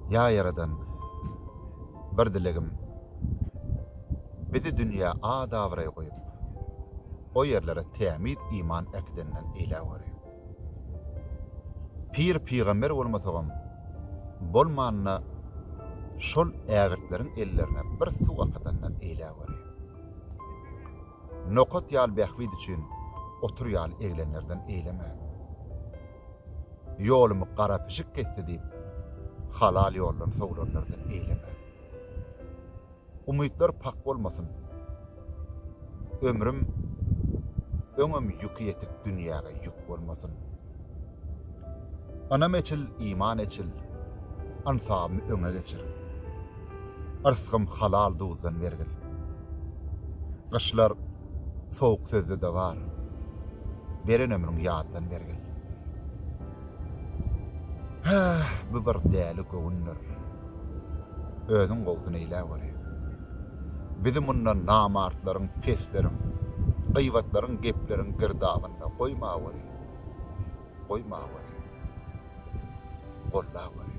Ýa Ýaradan, bir dilegim, bizi dünýä at-abraý goýup, o ýerlere tämiz iman äkidenden eýläweri. Pir pygamber bolmasagam, bolmanda şol ägirtleriň ellerine bir suw akadandan eýläweri. Nokat ýaly bähbit üçin otur ýaly eglenlerden eýleme. Ýolumy gara pişik kesdi diýip, halal ýoldan sowlanlardan eýleme. Umytlar pak bolmasyn. Ömrüm öňem ýüki ýetik dünýäge ýük bolmasyn. Ynam eçil, iman eçil, ynsabymy öňe geçir. Yrsgym halal duzdan bergil. Gyşlar sowuk sözde-de bar, beren ömrüň ýazdan bergil. Häh, bu bir däli göwündir. Özüň gowusyny eýläweri. Bizi mundan namartlaryň, pesleriň, gyýbatlaryň, gepleriň girdabynda goýmaweri. Goýmaweri. Gollaweri.